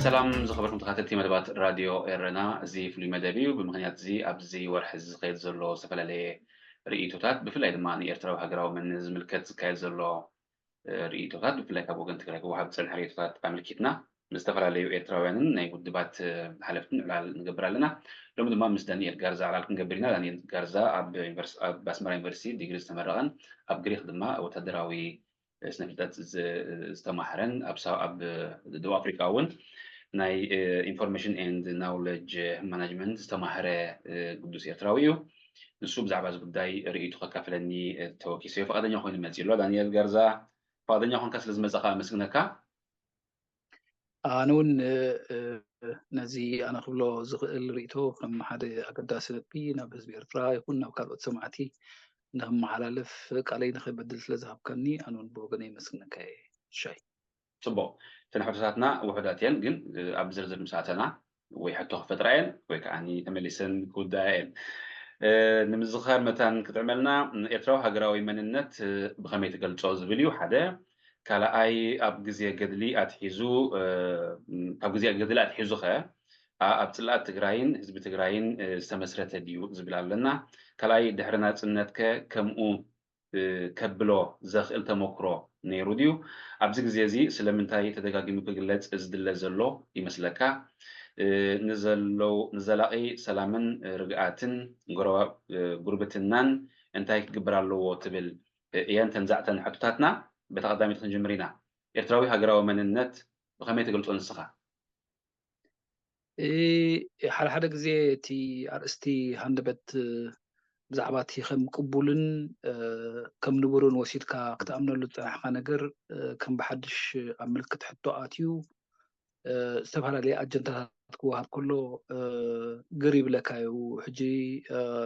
ሰላም ዝኸበርኩም ተኸታተልቲ መደባት ራድዮ ኤረና፣ እዚ ፍሉይ መደብ እዩ። ብምኽንያት እዚ ኣብዚ ወርሒ እዚ ዝኸየድ ዘሎ ዝተፈላለየ ርእይቶታት፣ ብፍላይ ድማ ንኤርትራዊ ሃገራዊ መንነት ዝምልከት ዝካየድ ዘሎ ርእይቶታት፣ ብፍላይ ካብ ወገን ትግራይ ክወሃብ ዝጸንሐ ርእይቶታት ኣመልኪትና ምስ ዝተፈላለዩ ኤርትራውያንን ናይ ውድባት ሓለፍትን ዕላል ንገብር ኣለና። ሎሚ ድማ ምስ ዳንኤል ጋርዛ ዕላል ክንገብር ኢና። ዳንኤል ጋርዛ ኣብ ኣስመራ ዩኒቨርሲቲ ዲግሪ ዝተመረቐን ኣብ ግሪክ ድማ ወታደራዊ ስነ ፍልጠት ዝተማህረን ኣብ ደቡብ ኣፍሪካ እውን ናይ ኢንፎርሜሽን ኤንድ ናውለጅ ማናጅመንት ዝተማህረ ግዱስ ኤርትራዊ እዩ። ንሱ ብዛዕባ እዚ ጉዳይ ርእይቱ ከካፍለኒ ተወኪሱ እዩ። ፈቃደኛ ኮይኑ መፂ ኣሎ። ዳንኤል ገርዛ፣ ፈቃደኛ ኮንካ ስለ ዝመፀኻ ኣመስግነካ። ኣነ እውን ነዚ ኣነ ክብሎ ዝኽእል ርእይቶ ከም ሓደ ኣገዳሲ ነጥቢ ናብ ህዝቢ ኤርትራ ይኹን ናብ ካልኦት ሰማዕቲ ንክመሓላልፍ ቃለይ ንኸይበድል ስለ ዝሃብካኒ ኣነ እውን ብወገነይ የመስግነካ እየ። ሻይ። ፅቡቕ። እተን ሕቶታትና ውሑዳት እየን፣ ግን ኣብ ዝርዝር ምስ ኣተና ወይ ሕቶ ክፈጥራ እየን ወይ ከዓ ተመሊሰን ክውድኣ እየን። ንምዝኻር መታን ክጥዕመልና፣ ኤርትራዊ ሃገራዊ መንነት ብኸመይ ትገልጾ ዝብል እዩ ሓደ። ካልኣይ፣ ኣብ ግዜ ገድሊ ኣትሒዙ ካብ ግዜ ገድሊ ኣትሒዙ ኸ ኣብ ፅልኣት ትግራይን ህዝቢ ትግራይን ዝተመስረተ ድዩ ዝብል ኣለና። ካልኣይ፣ ድሕሪ ናፅነት ከ ከምኡ ከብሎ ዘኽእል ተመክሮ ነይሩ ድዩ? ኣብዚ ግዜ እዚ ስለምንታይ ተደጋጊሙ ክግለጽ ዝድለ ዘሎ ይመስለካ? ንዘለዉ ንዘላቒ ሰላምን ርግኣትን ጉርብትናን እንታይ ክግበር ኣለዎ ትብል እየን ተንዛዕተን ሕቶታትና። በታ ቀዳሚት ክንጅምር ኢና። ኤርትራዊ ሃገራዊ መንነት ብኸመይ ትገልጾ ንስኻ? ሓደ ሓደ ግዜ እቲ ኣርእስቲ ሃንደበት ብዛዕባ እቲ ከም ቅቡልን ከም ንቡርን ወሲድካ ክትኣምነሉ ዝፀናሕካ ነገር ከም ብሓድሽ ኣብ ምልክት ሕቶ ኣትዩ ዝተፈላለየ ኣጀንዳታት ክወሃብ ከሎ ግር ይብለካ እዩ። ሕጂ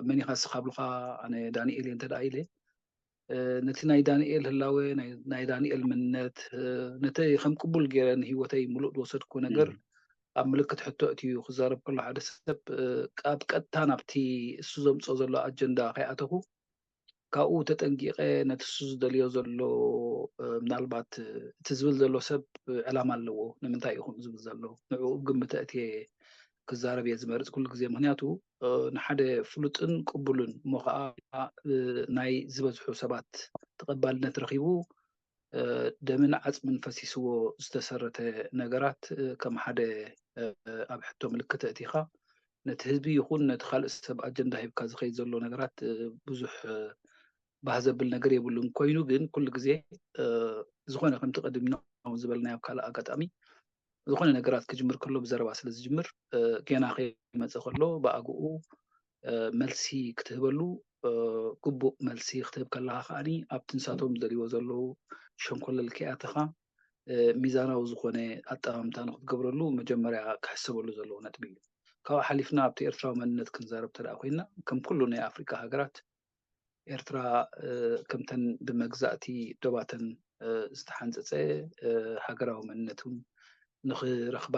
መን ኢኻ ንስኻ ብሉኻ ኣነ ዳንኤል እየ እንተ ኢለ ነቲ ናይ ዳንኤል ህላወ ናይ ዳንኤል መንነት ነቲ ከም ቅቡል ገይረ ንህይወተይ ሙሉእ ዝወሰድኩ ነገር ኣብ ምልክት ሕቶ እትዩ ክዛረብ ከሎ ሓደ ሰብ ኣብ ቀጥታ ናብቲ እሱ ዘምፅኦ ዘሎ ኣጀንዳ ከይኣተኹ ካብኡ ተጠንቂቐ ነቲ እሱ ዝደልዮ ዘሎ ምናልባት እቲ ዝብል ዘሎ ሰብ ዕላማ ኣለዎ ንምንታይ እዩ ከምኡ ዝብል ዘሎ ንዕኡ ግምተ እትየ ክዛረብ እየ ዝመርፅ ኩሉ ግዜ ምክንያቱ ንሓደ ፍሉጥን ቅቡልን እሞ ከዓ ናይ ዝበዝሑ ሰባት ተቐባልነት ረኺቡ ደምን ዓፅምን ፈሲስዎ ዝተሰረተ ነገራት ከም ሓደ ኣብ ሕቶ ምልክት ኣእቲኻ ነቲ ህዝቢ ይኹን ነቲ ካልእ ሰብ ኣጀንዳ ሂብካ ዝኸይድ ዘሎ ነገራት ብዙሕ ባህ ዘብል ነገር የብሉን ኮይኑ ግን ኩሉ ግዜ ዝኾነ ከምቲ ቀድምና ዝበልናዮ ኣብ ካልእ ኣጋጣሚ ዝኾነ ነገራት ክጅምር ከሎ ብዘረባ ስለ ዝጅምር ጌና ከይመፀ ከሎ ብኣግኡ መልሲ ክትህበሉ ግቡእ መልሲ ክትህብ ከለካ ከዓኒ ኣብቲ ንሳቶም ዝደልይዎ ዘለዉ ሸንኮለል ከይኣተኻ ሚዛናዊ ዝኾነ ኣጠማምታ ንክትገብረሉ መጀመርያ ክሕሰበሉ ዘለዎ ነጥቢ እዩ። ካብኡ ሓሊፍና ኣብቲ ኤርትራዊ መንነት ክንዛረብ ተደኣ ኮይና ከም ኩሉ ናይ ኣፍሪካ ሃገራት ኤርትራ ከምተን ብመግዛእቲ ዶባተን ዝተሓንፀፀ ሃገራዊ መንነት እውን ንክረኽባ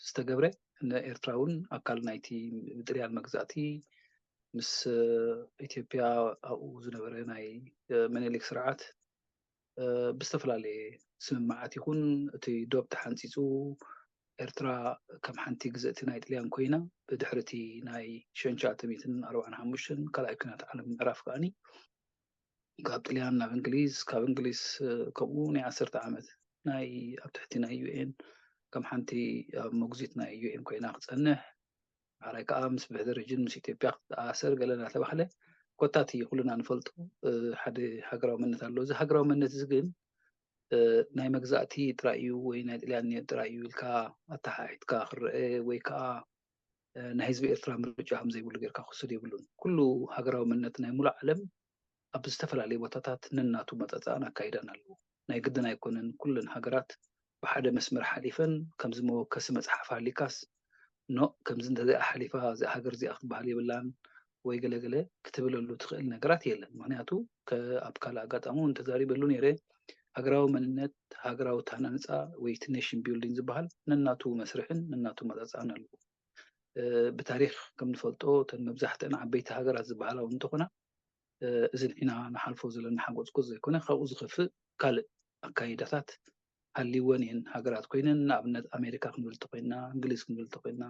ዝተገብረ ንኤርትራ እውን ኣካል ናይቲ ብጥልያን መግዛእቲ ምስ ኢትዮጵያ ኣብኡ ዝነበረ ናይ መኔሊክ ስርዓት ብዝተፈላለየ ስምምዓት ይኹን እቲ ዶብ ተሓንፂፁ ኤርትራ ከም ሓንቲ ግዝእቲ ናይ ጥልያን ኮይና ብድሕሪ እቲ ናይ ሸንሻ ተሚትን ኣርባዓን ሓሙሽተን ካልኣይ ኩናት ዓለም ምዕራፍ ከዓኒ ካብ ጥልያን ናብ እንግሊዝ ካብ እንግሊዝ ከምኡ ናይ ዓሰርተ ዓመት ናይ ኣብ ትሕቲ ናይ ዩኤን ከም ሓንቲ ኣብ መጉዚት ናይ ዩኤን ኮይና ክፀንሕ ብሓራይ ከዓ ምስ ብሕደ ሪጅን ምስ ኢትዮጵያ ክትተኣሳሰር ገለ እናተባህለ ኮታ እቲ ኩልና ንፈልጦ ሓደ ሃገራዊ መንነት ኣሎ። እዚ ሃገራዊ መንነት እዚ ግን ናይ መግዛእቲ ጥራይ እዩ ወይ ናይ ጥልያን ጥራይ እዩ ኢልካ ኣተሓሒድካ ክረአ ወይ ከዓ ናይ ህዝቢ ኤርትራ ምርጫ ከም ዘይብሉ ጌርካ ክወስድ የብሉን። ኩሉ ሃገራዊ መንነት ናይ ሙሉእ ዓለም ኣብ ዝተፈላለዩ ቦታታት ነናቱ ኣመጻጽኣን ኣካይዳን ኣለዎ። ናይ ግድን ኣይኮነን ኩለን ሃገራት ብሓደ መስመር ሓሊፈን፣ ከምዚ መወከሲ መጽሓፍ ሃሊካስ፣ ኖእ፣ ከምዚ እንተዘይኣ ሓሊፋ እዚኣ ሃገር እዚኣ ክትበሃል የብላን ወይ ገለገለ ክትብለሉ ትኽእል ነገራት የለን። ምኽንያቱ ከ-፣ ኣብ ካልእ ኣጋጣሚ እውን ተዛሪበሉ ነይረ። ሃገራዊ መንነት፣ ሃገራዊ ታህናንጻ ወይ እቲ ኔሽን ቢልዲንግ ዝበሃል ነናቱ መስርሕን ነናቱ ኣመጻጽኣን ኣለዎ። እ፣ ብታሪኽ ከም ንፈልጦ እተን መብዛሕትአን ዓበይቲ ሃገራት ዝበሃላ እውን እንተኾና፣ እ፣ እዚ ንሕና ንሓልፎ ዘለና ሓጎጽጎጽ ዘይኮነ ካብኡ ዝኸፍእ ካልእ ኣካይዳታት ሃልይወን እየን ሃገራት ኮይነን። ንኣብነት ኣሜሪካ ክንብል እንተኾይንና፣ እንግሊዝ ክንብል እንተኾይንና፣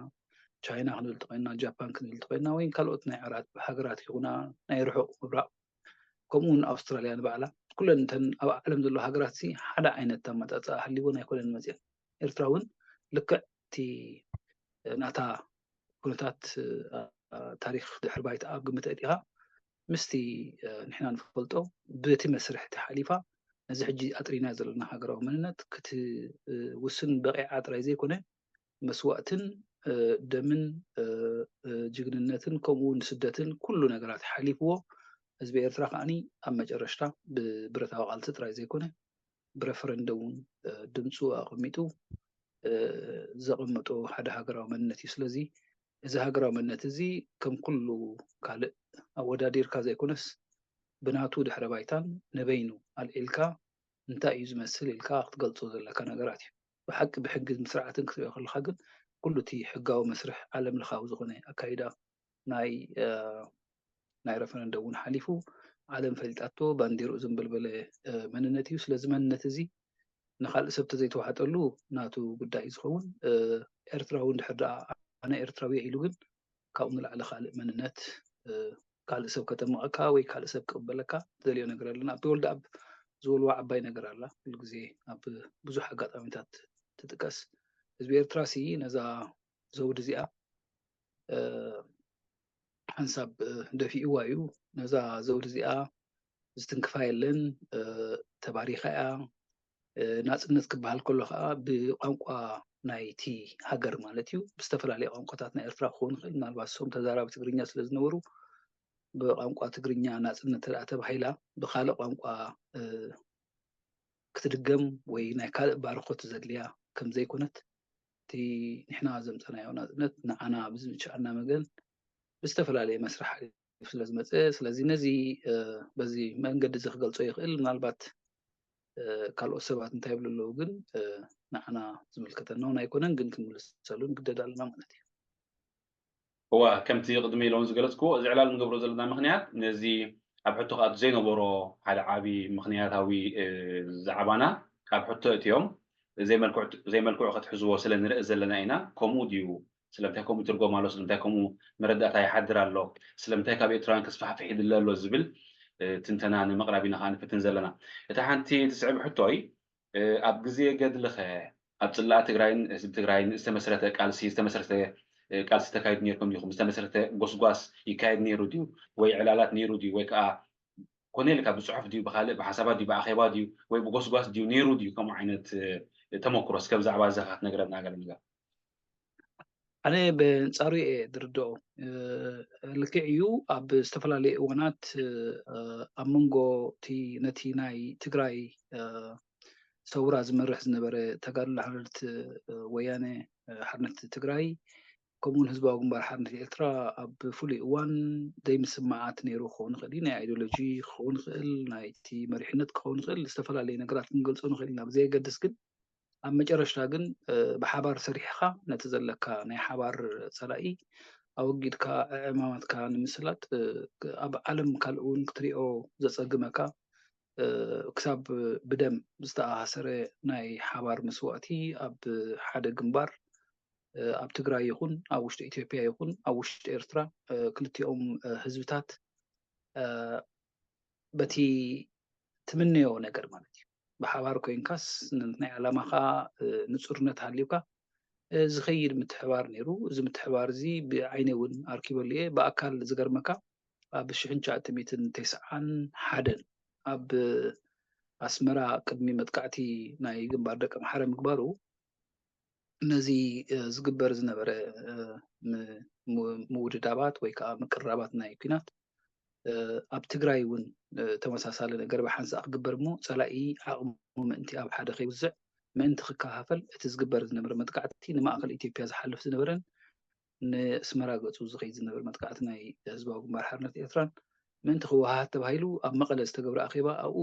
ቻይና ክንብል እንተኾይንና፣ ጃፓን ክንብል እንተኾይንና፣ ወይ ካልኦት ናይ ዓራት ሃገራት ይኹና ናይ ርሑቕ ምብራቕ፣ ከምኡ እውን ኣውስትራልያ ንባዕላ፣ ኩለን እተን ኣብ ዓለም ዘለዋ ሃገራት ሲ ሓደ ዓይነት ኣመጻጽኣ ሃልይወን ኣይኮነን መጽየን። ኤርትራ እውን ልክዕ እቲ ናታ ኩነታት፣ እ፣ ታሪኽ ድሕሪ ባይታ ኣብ ግምት ኣእቲኻ ምስቲ፣ እ፣ ንሕና ንፈልጦ በቲ መስርሕ እቲ ሓሊፋ ነዚ ሕጂ ኣጥሪና ዘለና ሃገራዊ መንነት ክትውስን በቂዓ ጥራይ ዘይኮነ መስዋእትን፣ እ፣ ደምን፣ እ፣ እ፣ ጅግንነትን ከምኡ እውን ስደትን ኩሉ ነገራት ሓሊፍዎ ህዝቢ ኤርትራ ከዓኒ ኣብ መጨረሽታ ብብረታዊ ቃልሲ ጥራይ ዘይኮነ ብረፈረንደም እውን፣ እ፣ ድምፁ ኣቐሚጡ፣ እ፣ ዘቐመጦ ሓደ ሃገራዊ መንነት እዩ። ስለዚ እዚ ሃገራዊ መንነት እዚ ከም ኩሉ ካልእ ኣወዳዲርካ ዘይኮነስ ብናቱ ድሕረ ባይታን ንበይኑ ኣልዒልካ እንታይ እዩ ዝመስል ኢልካ ክትገልጾ ዘለካ ነገራት እዩ። ብሓቂ ብሕግን ብስርዓትን ክትሪኦ ከለኻ ግን ኩሉ እቲ ሕጋዊ መስርሕ ዓለም ለኻዊ ዝኾነ ኣካይዳ ናይ፣ እ፣ ናይ ረፈረንደም እውን ሓሊፉ ዓለም ፈሊጣቶ ባንዲርኡ ዘንበልበለ፣ እ፣ መንነት እዩ። ስለዚ መንነት እዚ ንኻልእ ሰብ ተዘይተዋሕጠሉ ናቱ ጉዳይ እዩ ዝኸውን። እ፣ ኤርትራዊ እንድሕር ደኣ ኣነ ኤርትራዊ እየ ኢሉ ግን ካብኡ ንላዕሊ ካልእ መንነት፣ እ፣ ካልእ ሰብ ከጠምቐካ ወይ ካልእ ሰብ ክቕበለካ ትደልዮ ነገር ኣለና። ኣብ ተወልደ ኣብ ዝበልዋ ዓባይ ነገር ኣላ። ኩሉ ግዜ ኣብ ብዙሕ ኣጋጣሚታት ትጥቀስ። ህዝቢ ኤርትራ ሲ ነዛ ዘውዲ እዚኣ፣ እ፣ ሓንሳብ፣ እ፣ ደፊእዋ እዩ። ነዛ ዘውዲ እዚኣ ዝትንክፋ የለን። እ፣ ተባሪኻ እያ። እ፣ ናጽነት ክበሃል ከሎ ኸኣ ብቋንቋ ናይቲ ሃገር ማለት እዩ። ብዝተፈላለየ ቋንቋታት ናይ ኤርትራ ክኸውን ይኽእል። ምናልባት እሶም ተዛራቢ ትግርኛ ስለ ዝነበሩ ብቋንቋ ትግርኛ ናጽነት እንተ ደኣ ተባሂላ ብኻልእ ቋንቋ፣ እ፣ ክትድገም ወይ ናይ ካልእ ባርኾት ዘድልያ ከም ዘይኮነት፣ እቲ ንሕና ዘምጸናዮ ናጽነት ንዓና ብዝምችኣና መገን ብዝተፈላለየ መስርሕ ሓሊፉ ስለ ዝመጸ፣ ስለዚ ነዚ፣ እ፣ በዚ መንገዲ እዚ ክገልጾ ይኽእል። ምናልባት፣ እ፣ ካልኦት ሰባት እንታይ ይብሉ ኣለዉ ግን፣ እ፣ ንዓና ዝምልከተና እውን ኣይኮነን፣ ግን ክንምልሰሉ ንግደድ ኣለና ማለት እዩ። እዋ፣ ከምቲ ቅድሚ ኢሎም ዝገለጽክዎ፣ እዚ ዕላል ንገብሮ ዘለና ምኽንያት ነዚ ኣብ ሕቶ ክኣቱ ዘይነበሮ ሓደ ዓቢ ምኽንያታዊ፣ እ፣ ዛዕባና ኣብ ሕቶ እትዮም ዘይመልክዑ፣ ዘይመልክዑ ክትሕዝዎ ስለ ንርኢ ዘለና ኢና። ከምኡ ድዩ? ስለምንታይ ከምኡ ይትርጎም ኣሎ? ስለምንታይ ከምኡ መረዳእታ ይሓድር ኣሎ? ስለምንታይ ካብ ኤርትራውያን ክስፋሕፍሕ ይድለ ኣሎ? ዝብል፣ እ፣ ትንተና ንምቕራብ ኢና ከኣ ንፍትን ዘለና። እታ ሓንቲ ትስዕብ ሕቶይ፣ እ፣ ኣብ ግዜ ገድልኸ ኣብ ጽላእ ትግራይን ህዝቢ ትግራይን ዝተመስረተ ቃልሲ፣ ዝተመስረተ፣ እ፣ ቃልሲ ተካይዱ ነይርኩም ዲኹም? ዝተመስረተ ጎስጓስ ይካየድ ነይሩ ድዩ? ወይ ዕላላት ነይሩ ድዩ? ወይ ከኣ ኮነ ኢልካ ብጽሑፍ ድዩ፣ ብኻልእ፣ ብሓሳባት ድዩ፣ ብኣኼባ ድዩ፣ ወይ ብጎስጓስ ድዩ ነይሩ ድዩ ከምኡ ዓይነት፣ እ፣ ተመክሮ? እስከ ብዛዕባ እዚ ኸኣ ክትነግረና ገለ ነገር። ኣነ ብኣንጻሩ እየ ዝርድኦ። እ፣ ልክዕ እዩ፣ ኣብ ዝተፈላለዩ እዋናት፣ እ፣ ኣብ መንጎ እቲ ነቲ ናይ ትግራይ፣ እ፣ ሰውራ ዝመርሕ ዝነበረ ተጋድሎ ሓርነት፣ እ፣ ወያነ፣ እ፣ ሓርነት ትግራይ፣ ከምኡውን ህዝባዊ ግንባር ሓርነት ኤርትራ ኣብ ፍሉይ እዋን ዘይምስምማዓት ነይሩ ክኸውን ይኽእል እዩ። ናይ ኣይዲዮሎጂ ክኸውን ይኽእል፣ ናይቲ መሪሕነት ክኸውን ይኽእል፣ ዝተፈላለዩ ነገራት ክንገልጾ ንኽእል ኢና። ብዘየገድስ ግን ኣብ መጨረሽታ ግን፣ እ፣ ብሓባር ሰሪሕኻ ነቲ ዘለካ ናይ ሓባር ጸላኢ ኣወጊድካ ዕማማትካ ንምስላጥ፣ እ፣ ኣብ ዓለም ካልእ እውን ክትሪኦ ዘጸግመካ፣ እ፣ ክሳብ ብደም ዝተኣሳሰረ ናይ ሓባር መስዋእቲ ኣብ ሓደ ግንባር፣ እ፣ ኣብ ትግራይ ይኹን ኣብ ውሽጢ ኢትዮጵያ ይኹን ኣብ ውሽጢ ኤርትራ፣ እ፣ ክልቲኦም፣ እ፣ ህዝብታት፣ እ፣ በቲ ትምነዮ ነገር ማለት እዩ። ብሓባር ኮይንካስ ን-፣ ናይ ዕላማኻ፣ እ፣ ንጹርነት ሃልዩካ፣ እ፣ ዝኸይድ ምትሕባር ነይሩ። እዚ ምትሕባር እዚ ብዓይነ እውን ኣርኪበሉ እየ። ብኣካል ዝገርመካ ኣብ ሽሕን ትሽዓተ ሚእትን ተስዓን ሓደን ኣብ ኣስመራ ቅድሚ መጥቃዕቲ ናይ ግንባር ደቀምሓረ ምግባሩ ነዚ ዝግበር ዝነበረ ምውድዳባት ወይ ከዓ ምቅርራባት ናይ ኲናት ኣብ ትግራይ እውን ተመሳሳሊ ነገር ብሓንሳእ ክግበር እሞ ፀላኢ ዓቕሙ ምእንቲ ኣብ ሓደ ከይውዝዕ ምእንቲ ክከፋፈል እቲ ዝግበር ዝነበረ መጥቃዕቲ ንማእከል ኢትዮጵያ ዝሓልፍ ዝነበረን ንእስመራ ገፁ ዝኸይድ ዝነበረ መጥቃዕቲ ናይ ህዝባዊ ግንባር ሓርነት ኤርትራን ምእንቲ ክወሃሃድ ተባሂሉ ኣብ መቐለ ዝተገብረ ኣኼባ ኣብኡ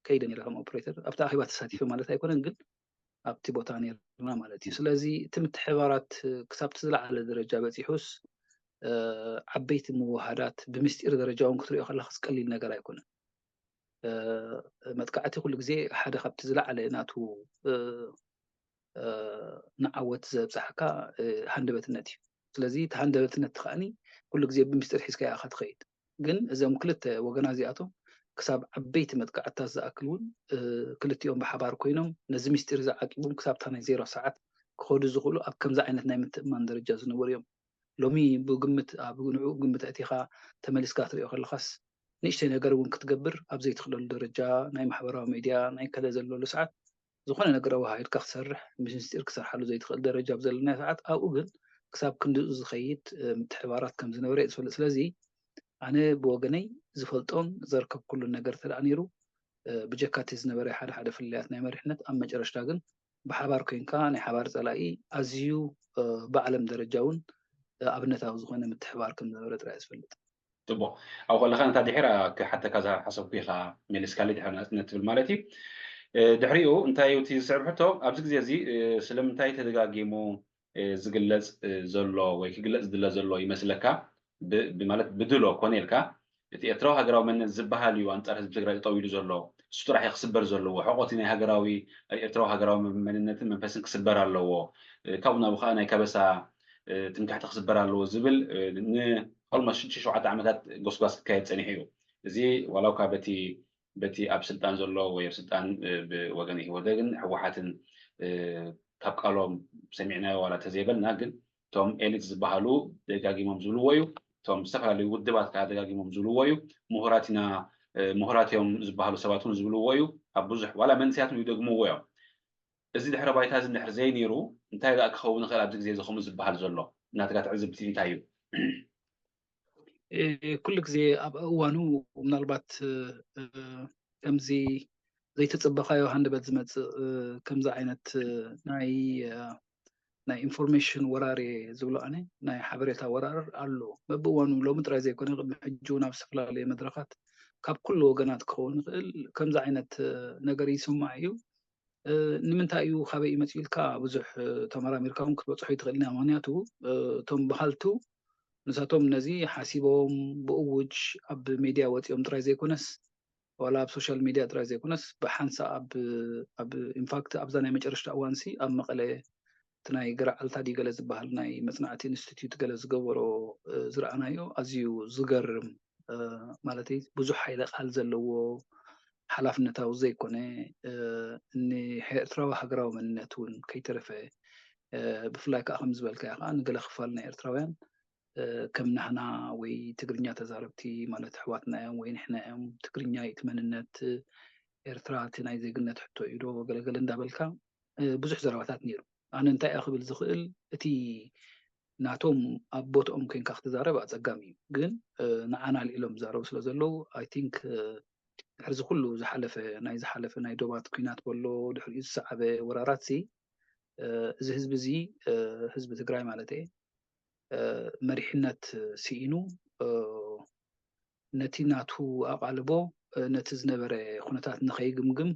ከይደ ነይረ ከም ኦፕሬተር ኣብቲ ኣኼባ ተሳቲፈ ማለት ኣይኮነን ግን ኣብቲ ቦታ ነርና ማለት እዩ። ስለዚ እቲ ምትሕባራት ክሳብቲ ዝለዓለ ደረጃ በፂሑስ ዓበይቲ ምውሃዳት ብምስጢር ደረጃ እውን ክትሪኦ ከለካ ቀሊል ነገር ኣይኮነን። መጥቃዕቲ ኩሉ ግዜ ሓደ ካብቲ ዝለዓለ ናቱ ንዓወት ዘብፅሓካ ሃንደበትነት እዩ። ስለዚ እቲ ሃንደበትነት ከዓኒ ኩሉ ግዜ ብምስጢር ሒዝካ ኢኻ ትኸይድ። ግን እዞም ክልተ ወገና እዚኣቶም ክሳብ ዓበይቲ መጥቃዕትታት ዝኣክል እውን ክልቲኦም ብሓባር ኮይኖም ነዚ ምስጢር እዚ ዓቂቦም ክሳብታ ናይ ዜሮ ሰዓት ክኸዱ ዝኽእሉ ኣብ ከምዚ ዓይነት ናይ ምትእማን ደረጃ ዝነበሩ እዮም። ሎሚ ብግምት ኣብ ንዕኡ ግምት ኣእቲኻ ተመሊስካ ትሪኦ ከለኻስ ንእሽተይ ነገር እውን ክትገብር ኣብ ዘይትኽእለሉ ደረጃ ናይ ማሕበራዊ ሚድያ ናይ ከለ ዘለሉ ሰዓት ዝኾነ ነገር ኣወሃሂድካ ክሰርሕ ምስ ምስጢር ክሰርሓሉ ዘይትኽእል ደረጃ ኣብ ዘለና ሰዓት ኣብኡ ግን ክሳብ ክንድኡ ዝኸይድ ምትሕባራት ከም ዝነበረ ዝፈልጥ ስለዚ ኣነ ብወገነይ ዝፈልጦን ዘርከብኩሉን ነገር ተደኣ ነይሩ ብጀካ እቲ ዝነበረ ሓደ ሓደ ፍልልያት ናይ መሪሕነት ኣብ መጨረሽታ ግን ብሓባር ኮይንካ ናይ ሓባር ፀላኢ ኣዝዩ ብዓለም ደረጃ እውን ኣብነታዊ ዝኾነ ምትሕባር ከም ዝነበረ ጥራይ ዝፈልጥ ፅቡቅ ኣብ ከለካ ነታ ድሒራ ክሓተካ ዝሓሰብኩ ኢካ መሊስካለይ ድሕሪ ናፅነት ትብል ማለት እዩ ድሕሪኡ እንታይ እቲ ዝስዕብ ሕቶ ኣብዚ ግዜ እዚ ስለምንታይ ተደጋጊሙ ዝግለፅ ዘሎ ወይ ክግለፅ ዝድለ ዘሎ ይመስለካ ማለት ብድሎ ኮነ ኢልካ እቲ ኤርትራዊ ሃገራዊ መንነት ዝበሃል እዩ ኣንፃር ህዝቢ ትግራይ ጠጠው ኢሉ ዘሎ እሱ ጥራሕ ክስበር ዘለዎ ሕቆቲ ናይ ሃገራዊ ኤርትራዊ ሃገራዊ መንነትን መንፈስን ክስበር ኣለዎ ካብኡ ናብኡ ከዓ ናይ ከበሳ ትምክሕቲ ክስበር ኣለዎ ዝብል ንኦልሞስት ሽዱሽተ ሸውዓተ ዓመታት ጎስጓስ ክካየድ ፀኒሑ እዩ እዚ ዋላ እኳ በቲ በቲ ኣብ ስልጣን ዘሎ ወይ ኣብ ስልጣን ብወገን ኢህወደግን ህወሓትን ካብ ቃሎም ሰሚዕናዮ ዋላ ተዘይበልና ግን እቶም ኤሊት ዝበሃሉ ደጋጊሞም ዝብልዎ እዩ እቶም ዝተፈላለዩ ውድባት ከዓ ደጋጊሞም ዝብልዎ እዩ ምሁራት ኢና ምሁራት እዮም ዝበሃሉ ሰባት እውን ዝብልዎ እዩ ኣብ ብዙሕ ዋላ መንስያት ይደግምዎ እዮም እዚ ድሕረ ባይታ እዚ እንድሕር ዘይነይሩ እንታይ ደኣ ክኸውን ይኽእል ኣብዚ ግዜ እዚ ከምኡ ዝበሃል ዘሎ እናተካ ትዕዝብቲ እንታይ እዩ ኩሉ ግዜ ኣብ እዋኑ ምናልባት ከምዚ ዘይተፀበኻዮ ሃንደበት ዝመፅእ ከምዚ ዓይነት ናይ ናይ ኢንፎርሜሽን ወራር ዝብሎ ኣነ ናይ ሓበሬታ ወራር ኣሎ በብእዋኑ ሎሚ ጥራይ ዘይኮነ ቅድሚ ሕጂ ናብ ዝተፈላለዩ መድረካት ካብ ኩሉ ወገናት ክኸውን ይኽእል ከምዚ ዓይነት ነገር ይስማዕ እዩ ንምንታይ እዩ ካበይ መፅኡ ኢልካ ብዙሕ ተመራሚርካ እውን ክትበፅሖ ይትኽእል ኢና ምክንያቱ እቶም በሃልቱ ንሳቶም ነዚ ሓሲቦም ብእውጅ ኣብ ሜድያ ወፂኦም ጥራይ ዘይኮነስ ዋላ ኣብ ሶሻል ሚድያ ጥራይ ዘይኮነስ ብሓንሳ ኣብ ኢንፋክት ኣብዛ ናይ መጨረሽታ እዋንሲ ኣብ መቐለ እቲ ናይ ገረዓልታ ድዩ ገለ ዝበሃል ናይ መፅናዕቲ ኢንስቲትዩት ገለ ዝገበሮ ዝረኣናዮ ኣዝዩ ዝገርም ማለተይ ብዙሕ ሓይለ ቃል ዘለዎ ሓላፍነታዊ ዘይኮነ ንኤርትራዊ ሃገራዊ መንነት እውን ከይተረፈ ብፍላይ ከዓ ከም ዝበልካዮ ከዓ ንገለ ክፋል ናይ ኤርትራውያን ከም ናህና ወይ ትግርኛ ተዛረብቲ ማለት ኣሕዋትና እዮም ወይ ንሕና እዮም ትግርኛ እዩ እቲ መንነት ኤርትራ እቲ ናይ ዜግነት ሕቶ እዩ ዶ ገለገለ እንዳበልካ ብዙሕ ዘረባታት ነይሩ ኣነ እንታይ እያ ክብል ዝኽእል እቲ ናቶም ኣብ ቦትኦም ኮይንካ ክትዛረብ ኣፀጋሚ እዩ ግን ንዓና ልዒሎም ዝዛረቡ ስለ ዘለዉ I think ድሕሪ እዚ ኩሉ ዝሓለፈ ናይ ዝሓለፈ ናይ ዶባት ኩናት በሎ ድሕሪኡ ዝሰዓበ ወራራት ሲ እዚ ህዝቢ እዚ ህዝቢ ትግራይ ማለት እየ መሪሕነት ስኢኑ ነቲ ናቱ ኣቓልቦ ነቲ ዝነበረ ኩነታት ንኸይግምግም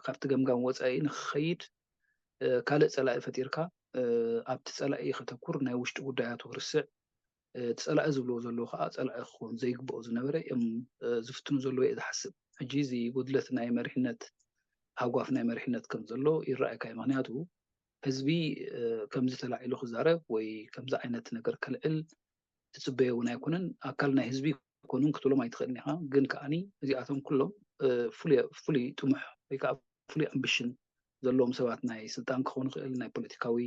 ካብቲ ገምጋም ወፃኢ ንክኸይድ ካልእ ፀላኢ ፈጢርካ ኣብቲ ፀላኢ ከተኩር ናይ ውሽጢ ጉዳያቱ ክርስዕ እቲ ፀላኢ ዝብልዎ ዘለዉ ከዓ ፀላኢ ክኸውን ዘይግብኦ ዝነበረ እዮም ዝፍትኑ ዘለዉ እየ ዝሓስብ ሕጂ እዚ ጉድለት ናይ መሪሕነት ሃጓፍ ናይ መሪሕነት ከም ዘሎ ይረኣየካ እዩ ምክንያቱ ህዝቢ ከምዚ ተላዒሉ ክዛረብ ወይ ከምዚ ዓይነት ነገር ከልዕል ትፅበዮ እውን ኣይኮነን ኣካል ናይ ህዝቢ ኮኑን ክትብሎም ኣይትኽእልን ኢኻ ግን ከዓኒ እዚኣቶም ኩሎም ፍሉይ ጥሙሕ ወይ ከዓ ፍሉይ ኣምብሽን ዘለዎም ሰባት ናይ ስልጣን ክኾኑ ይኽእል ናይ ፖለቲካዊ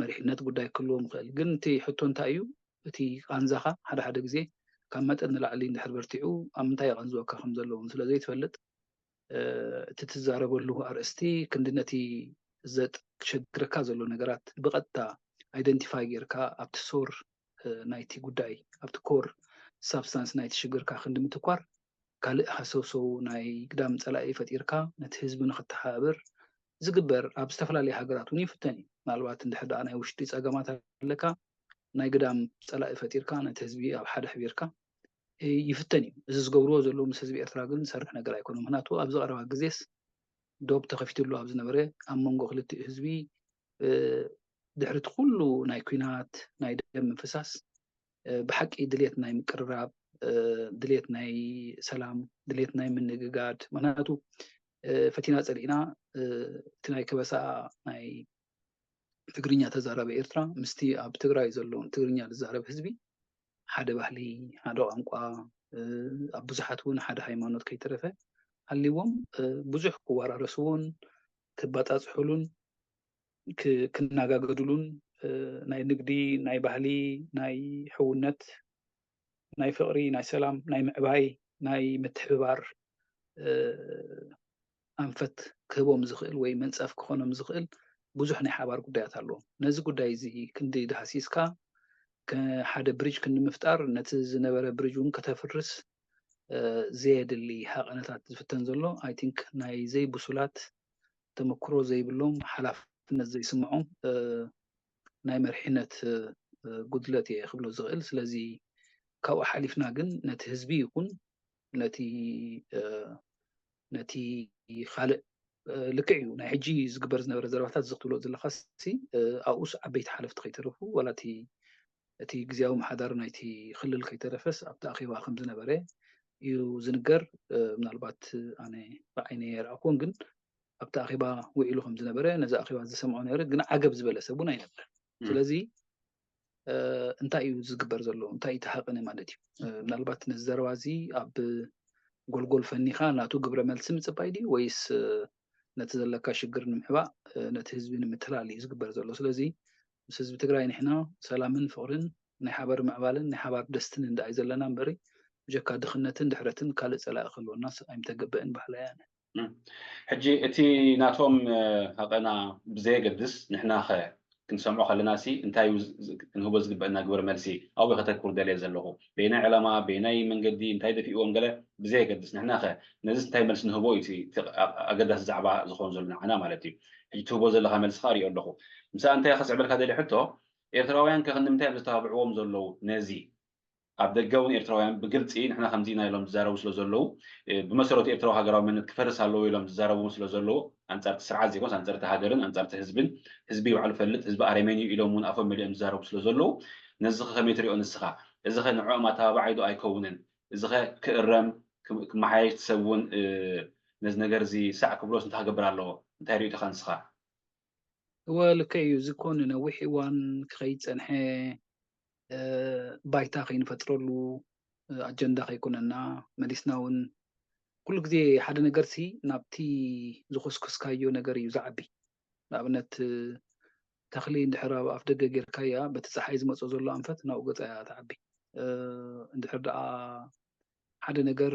መሪሕነት ጉዳይ ክህልዎም ይኽእል ግን እቲ ሕቶ እንታይ እዩ እቲ ቃንዛኻ ሓደ ሓደ ግዜ ካብ መጠን ንላዕሊ እንድሕር በርቲዑ ኣብ ምንታይ የቐንዝወካ ከም ዘለዎም ስለ ዘይትፈልጥ እቲ ትዛረበሉ ኣርእስቲ ክንዲ ነቲ ዘሸግረካ ዘሎ ነገራት ብቐጥታ ኣይደንቲፋይ ጌርካ ኣብቲ ሶር ናይቲ ጉዳይ ኣብቲ ኮር ሳብስታንስ ናይቲ ሽግርካ ክንዲ ምትኳር ካልእ ሃሰውሰው ናይ ግዳም ጸላኢ ፈጢርካ ነቲ ህዝቢ ንክተሓባብር ዝግበር ኣብ ዝተፈላለየ ሃገራት እውን ይፍተን እዩ። ምናልባት እንድሕር ደኣ ናይ ውሽጢ ጸገማት ኣለካ ናይ ግዳም ጸላኢ ፈጢርካ ነቲ ህዝቢ ኣብ ሓደ ሕቢርካ ይፍተን እዩ። እዚ ዝገብርዎ ዘለዉ ምስ ህዝቢ ኤርትራ ግን ዝሰርሕ ነገር ኣይኮነ። ምክንያቱ ኣብዚ ቀረባ ግዜስ ዶብ ተኸፊትሉ ኣብ ዝነበረ ኣብ መንጎ ክልቲኡ ህዝቢ ድሕሪ እቲ ኩሉ ናይ ኲናት ናይ ደም ምፍሳስ ብሓቂ ድሌት ናይ ምቅርራብ ድሌት ናይ ሰላም ድሌት ናይ ምንግጋድ ምክንያቱ ፈቲና ጸሊእና እቲ ናይ ከበሳ ናይ ትግርኛ ተዛራቢ ኤርትራ ምስቲ ኣብ ትግራይ ዘሎ ትግርኛ ዝዛረብ ህዝቢ ሓደ ባህሊ ሓደ ቋንቋ ኣብ ብዙሓት እውን ሓደ ሃይማኖት ከይተረፈ ሃልዎም ብዙሕ ክወራረስዎን ክባጻጽሑሉን ክናጋገድሉን ናይ ንግዲ ናይ ባህሊ ናይ ሕውነት ናይ ፍቕሪ ናይ ሰላም ናይ ምዕባይ ናይ ምትሕብባር ኣንፈት ክህቦም ዝኽእል ወይ መንጸፍ ክኾኖም ዝኽእል ብዙሕ ናይ ሓባር ጉዳያት ኣለዎም። ነዚ ጉዳይ እዚ ክንዲ ዳህሲስካ ሓደ ብሪጅ ክንዲ ምፍጣር ነቲ ዝነበረ ብሪጅ እውን ከተፍርስ ዘየድሊ ሃቐነታት ዝፍተን ዘሎ ኣይ ቲንክ ናይ ዘይብሱላት ተመክሮ ዘይብሎም ሓላፍነት ዘይስምዖም ናይ መርሒነት ጉድለት እየ ክብሎ ዝኽእል። ስለዚ ካብኡ ሓሊፍና ግን ነቲ ህዝቢ ይኹን ነቲ ነቲ ካልእ ልክዕ እዩ ናይ ሕጂ ዝግበር ዝነበረ ዘረባታት እዚ ክትብሎ ዘለካ ሲ ኣብኡስ ዓበይቲ ሓለፍቲ ከይተረፉ ዋላ እቲ ግዜያዊ ምሓዳር ናይቲ ክልል ከይተረፈስ ኣብቲ ኣኼባ ከም ዝነበረ እዩ ዝንገር። ምናልባት ኣነ ብዓይነ የርኣኩን ግን ኣብቲ ኣኼባ ውዒሉ ከም ዝነበረ ነዚ ኣኼባ ዝሰምዖ ነይረ ግን ዓገብ ዝበለ ሰብ እውን ኣይነበረን። ስለዚ እንታይ እዩ ዝግበር ዘሎ እንታይ እዩ ተሃቀነ ማለት እዩ። ምናልባት ነዚ ዘረባ እዚ ኣብ ጎልጎል ፈኒኻ ናቱ ግብረ መልሲ ምፅባይ ድዩ ወይስ ነቲ ዘለካ ሽግር ንምሕባእ ነቲ ህዝቢ ንምትላል እዩ ዝግበር ዘሎ። ስለዚ ምስ ህዝቢ ትግራይ ንሕና ሰላምን ፍቕርን ናይ ሓባር ምዕባልን ናይ ሓባር ደስትንን ደኣ እዩ ዘለና እምበሪ ብጀካ ድኽነትን ድሕረትን ካልእ ፀላኢ ክህልወናስ ኣይምተገበእን በሃላይ ኣነ። ሕጂ እቲ ናቶም ሃቐና ብዘየገድስ ንሕና ኸ ክንሰምዖ ከለና ሲ እንታይ እዩ ክንህቦ ዝግበአና ግብረ መልሲ ኣብኡ ከተኩር ደልየ ዘለኹ በየናይ ዕላማ በየናይ መንገዲ እንታይ ደፊእዎም ገለ ብዘየገድስ ንሕና ኸ ነዚ እንታይ መልሲ ንህቦ እዩ ኣገዳሲ ዛዕባ ዝኾን ዘሎ ንዓና ማለት እዩ። ሕጂ ትህቦ ዘለካ መልሲ ኸ ሪኦ ኣለኹ። ምሳ እንታይ ከስዕበልካ ደሊ ሕቶ ኤርትራውያን ከ ክንምንታይ እዮም ዘተባብዕዎም ዘለዉ ነዚ ኣብ ደገ እውን ኤርትራውያን ብግልፂ ንሕና ከምዚ ኢና ኢሎም ዝዛረቡ ስለ ዘለዉ ብመሰረቱ ኤርትራዊ ሃገራዊ መንነት ክፈርስ ኣለዎ ኢሎም ዝዛረቡ ስለ ዘለዉ ኣንፃርቲ ስርዓት ዘይኮንስ ኣንፃርቲ ሃገርን ኣንፃርቲ ህዝብን ህዝቢ ባዕሉ ፈልጥ ህዝቢ ኣረሜን እዩ ኢሎም እውን ኣፎም መሊኦም ዝዛረቡ ስለ ዘለዉ ነዚ ከ ከመይ ትሪኦ ንስኻ እዚ ከ ንዕኦም ኣተባባዓይ ዶ ኣይከውንን እዚ ከ ክእረም ክመሓየሽ ሰብ እውን ነዚ ነገር እዚ ሳዕ ክብሎስ እንታይ ክገብር ኣለዎ እንታይ ሪኢቶኻ ንስኻ እወ ልክዕ እዩ እዚ እኮ ንነዊሕ እዋን ክኸይድ ፀንሐ ባይታ ከይንፈጥረሉ ኣጀንዳ ከይኮነና መሊስና እውን ኩሉ ግዜ ሓደ ነገር ሲ ናብቲ ዝኮስኮስካዮ ነገር እዩ ዝዓቢ ንኣብነት ተኽሊ እንድሕር ኣብ ኣፍ ደገ ጌርካያ በቲ ፀሓይ ዝመፆ ዘሎ ኣንፈት ናብኡ ገፃ እያ ትዓቢ እንድሕር ደኣ ሓደ ነገር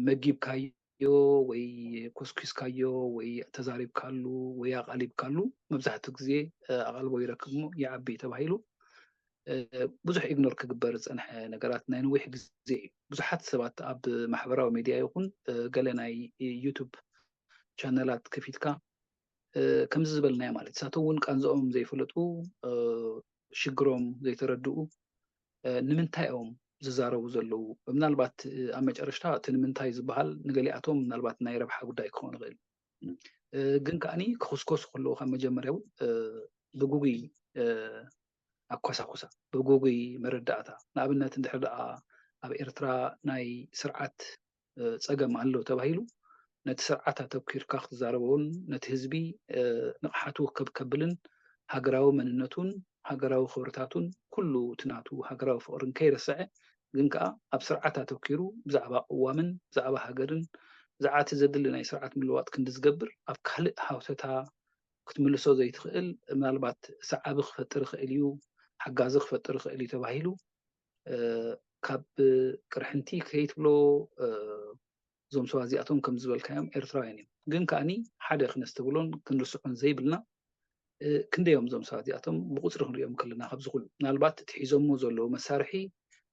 መጊብካዮ ወይ ኮስኪስካዮ ወይ ተዛሪብካሉ ወይ ኣቓሊብካሉ መብዛሕትኡ ግዜ ኣቓልቦ ይረክብ እሞ ይዓቢ ተባሂሉ ብዙሕ ኢግኖር ክግበር ዝፀንሐ ነገራት ናይ ነዊሕ ግዜ እዩ። ብዙሓት ሰባት ኣብ ማሕበራዊ ሚድያ ይኹን ገለ ናይ ዩቱብ ቻነላት ከፊትካ ከምዚ ዝበልናዮ ማለት ንሳቶም እውን ቃንዝኦም ዘይፈለጡ ሽግሮም ዘይተረድኡ ንምንታይ እዮም ዝዛረቡ ዘለዉ ምናልባት ኣብ መጨረሽታ እቲ ንምንታይ ዝበሃል ንገሊኣቶም ምናልባት ናይ ረብሓ ጉዳይ ክኸውን ይኽእል ግን ከዓኒ ክኹስኮሱ ከለዉ ካብ መጀመርያ እውን ብጉጉይ ኣኳሳኩሳ ብጉጉይ መረዳእታ ንኣብነት እንድሕር ደኣ ኣብ ኤርትራ ናይ ስርዓት ፀገም ኣሎ ተባሂሉ ነቲ ስርዓት ኣተኪርካ ክትዛረበውን ነቲ ህዝቢ ንቕሓቱ ከብ ከብልን ሃገራዊ መንነቱን ሃገራዊ ክብርታቱን ኩሉ እቲ ናቱ ሃገራዊ ፍቕርን ከይረስዐ ግን ከዓ ኣብ ስርዓት ኣተኪሩ ብዛዕባ ቅዋምን ብዛዕባ ሃገርን ብዛዕባ እቲ ዘድሊ ናይ ስርዓት ምልዋጥ ክንዲ ዝገብር ኣብ ካልእ ሃውተታ ክትምልሶ ዘይትኽእል ምናልባት ሰዓቢ ክፈጥር ይኽእል እዩ ሓጋዚ ክፈጥር ይኽእል እዩ ተባሂሉ ካብ ቅርሕንቲ ከይትብሎ እዞም ሰባት እዚኣቶም ከም ዝበልካዮም ኤርትራውያን እዮም። ግን ከኣኒ ሓደ ክነስተብሎን ክንርስዖን ዘይብልና ክንደዮም እዞም ሰባት እዚኣቶም ብቁፅሪ ክንሪኦም ከለና ካብዚ ኩሉ ምናልባት እቲ ሒዞሞ ዘለዉ መሳርሒ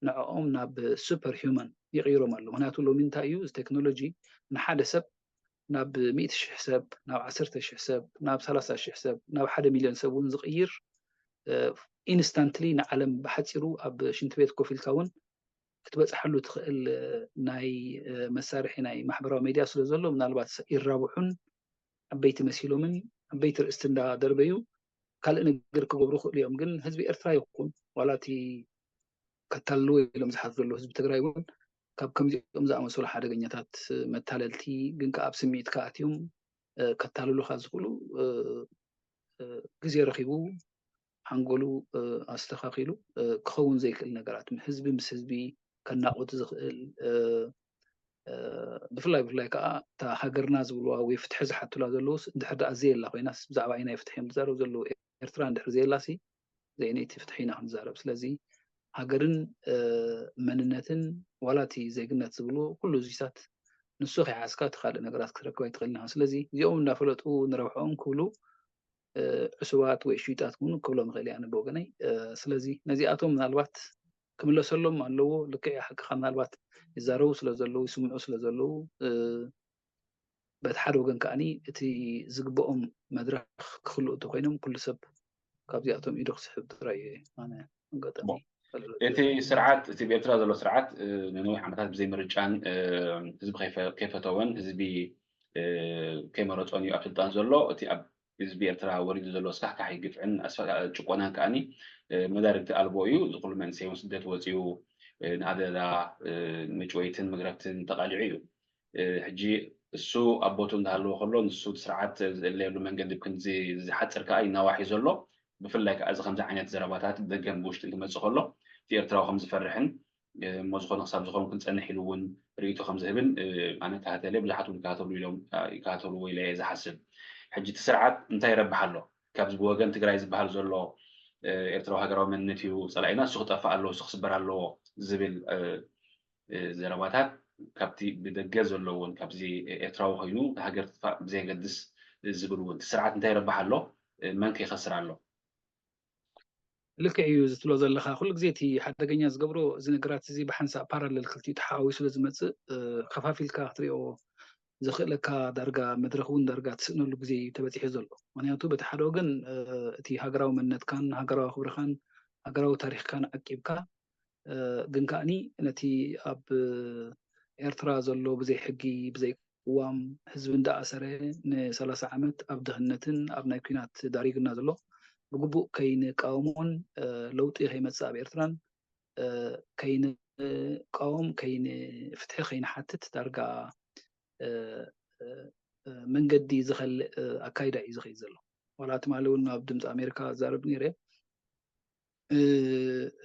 ንዕኦም ናብ ሱፐር ሂውማን ይቕይሮም ኣሎ። ምክንያቱ ሎሚ እንታይ እዩ እዚ ቴክኖሎጂ ንሓደ ሰብ ናብ ሚእቲ ሽሕ ሰብ ናብ ዓሰርተ ሽሕ ሰብ ናብ ሰላሳ ሽሕ ሰብ ናብ ሓደ ሚልዮን ሰብ እውን ዝቕይር ኢንስታንትሊ ንዓለም ብሓፂሩ ኣብ ሽንቲ ቤት ኮፍ ኢልካ እውን ክትበፅሓሉ ትኽእል ናይ መሳርሒ ናይ ማሕበራዊ ሜድያ ስለ ዘሎ ምናልባት ይራብሑን ዓበይቲ መሲሎምን ዓበይቲ ርእስቲ እንዳደርበዩ ካልእ ነገር ክገብሩ ይኽእሉ እዮም። ግን ህዝቢ ኤርትራ ይኹን ዋላ እቲ ከታልልዎ ኢሎም ዝሓቱ ዘለዉ ህዝቢ ትግራይ እውን ካብ ከምዚኦም ዝኣመሰሉ ሓደገኛታት መታለልቲ ግን ከዓ ኣብ ስምዒትካ ኣትዮም ከታልሉካ ዝኽእሉ ግዜ ረኺቡ ሓንጎሉ ኣስተኻኺሉ ክኸውን ዘይክእል ነገራት ህዝቢ ምስ ህዝቢ ከናቑት ዝኽእል ብፍላይ ብፍላይ ከዓ እታ ሃገርና ዝብልዋ ወይ ፍትሒ ዝሓቱላ ዘለውስ እንድሕር ደኣ ዘየላ ኮይናስ ብዛዕባ ናይ ፍትሒ እዮም ዝዛረቡ ዘለዉ ኤርትራ እንድሕር ዘየላሲ ዘይነይቲ ፍትሒ ኢና ክንዛረብ ስለዚ ሃገርን መንነትን ዋላ እቲ ዜግነት ዝብሉ ኩሉ እዚታት ንሱ ከይሓዝካ እቲ ካልእ ነገራት ክትረክብ ኣይትኽእልን ኢኻ ስለዚ እዚኦም እናፈለጡ ንረብሐኦም ክብሉ ዕሱባት ወይ ሽዩጣት እውን ክብሎም ይኽእል እያ ብወገነይ ስለዚ ነዚኣቶም ምናልባት ክምለሰሎም ኣለዎ ልክዕ ሓቅኻ ምናልባት ይዛረቡ ስለ ዘለዉ ይስምዑ ስለ ዘለዉ በቲ ሓደ ወገን ከዓኒ እቲ ዝግብኦም መድረኽ ክኽልኡ እንተኮይኖም ኩሉ ሰብ ካብዚኣቶም ኢዱ ክስሕብ ጥራይ እዩ ኣነ ኣጋጣሚ እቲ ስርዓት እቲ ብኤርትራ ዘሎ ስርዓት ንነዊሕ ዓመታት ብዘይ ምርጫን ህዝቢ ከይፈተወን ህዝቢ ከይመረፆን እዩ ኣብ ስልጣን ዘሎ እቲ ኣብ ህዝቢ ኤርትራ ወሪዱ ዘሎ ኣስካሕካሒ ግፍዕን ጭቆናን ከዓኒ መዳርግቲ ኣልቦ እዩ እዚ ኩሉ መንእሰይ እውን ስደት ወፂኡ ንኣደዳ መጭወይትን መግረፍትን ተቃሊዑ እዩ ሕጂ እሱ ኣብ ቦቱ እንዳሃለወ ከሎ ንሱ ስርዓት ዝእለየሉ መንገዲ ክንዚ ዝሓፅር ከዓ ይናዋሒ ዘሎ ብፍላይ ከዓ እዚ ከምዚ ዓይነት ዘረባታት ብደገን ብውሽጥን ክመፅእ ከሎ እቲ ኤርትራዊ ከም ዝፈርሕን እሞ ዝኾነ ክሳብ ዝኾን ክንፀንሕ ኢሉ እውን ርእይቶ ከም ዝህብን ኣነ ተሃተለ ብዙሓት እውን ይከታተሉ ኢሎም ይከታተሉ ኢለ እየ ዝሓስብ ሕጂ እቲ ስርዓት እንታይ ይረብሕ ኣሎ ካብዚ ብወገን ትግራይ ዝበሃል ዘሎ ኤርትራዊ ሃገራዊ መንነት እዩ ፀላኢና እሱ ክጠፍእ ኣለዎ እሱ ክስበር ኣለዎ ዝብል ዘረባታት ካብቲ ብደገ ዘሎ እውን ካብዚ ኤርትራዊ ኮይኑ ሃገር ትጥፋእ ብዘየገድስ ዝብል እውን እቲ ስርዓት እንታይ ይረብሕ ኣሎ መን ከይኸስር ኣሎ ልክዕ እዩ ዝትብሎ ዘለካ ኩሉ ግዜ እቲ ሓደገኛ ዝገብሮ እዚ ነገራት እዚ ብሓንሳእ ፓራለል ክልቲኡ ተሓዋዊ ስለ ዝመፅእ ከፋፊልካ ክትሪኦ ዘኽእለካ ዳርጋ መድረክ እውን ዳርጋ ትስእነሉ ግዜ እዩ ተበፂሑ ዘሎ ምክንያቱ በቲ ሓደ ወገን እቲ ሃገራዊ መንነትካን ሃገራዊ ክብርኻን ሃገራዊ ታሪክካን ዓቂብካ ግን ከዓኒ ነቲ ኣብ ኤርትራ ዘሎ ብዘይ ሕጊ ብዘይ ቅዋም ህዝቢ እንዳኣሰረ ንሰላሳ ዓመት ኣብ ድኽነትን ኣብ ናይ ኲናት ዳሪጉና ዘሎ ብግቡእ ከይንቃወሞን ለውጢ ከይመፅእ ኣብ ኤርትራን ከይንቃወም ከይንፍትሒ ከይንሓትት ዳርጋ መንገዲ ዝኸልእ ኣካይዳ እዩ ዝኸይድ ዘሎ ዋላ ትማሊ እውን ኣብ ድምፂ ኣሜሪካ ዛረብ ነይረ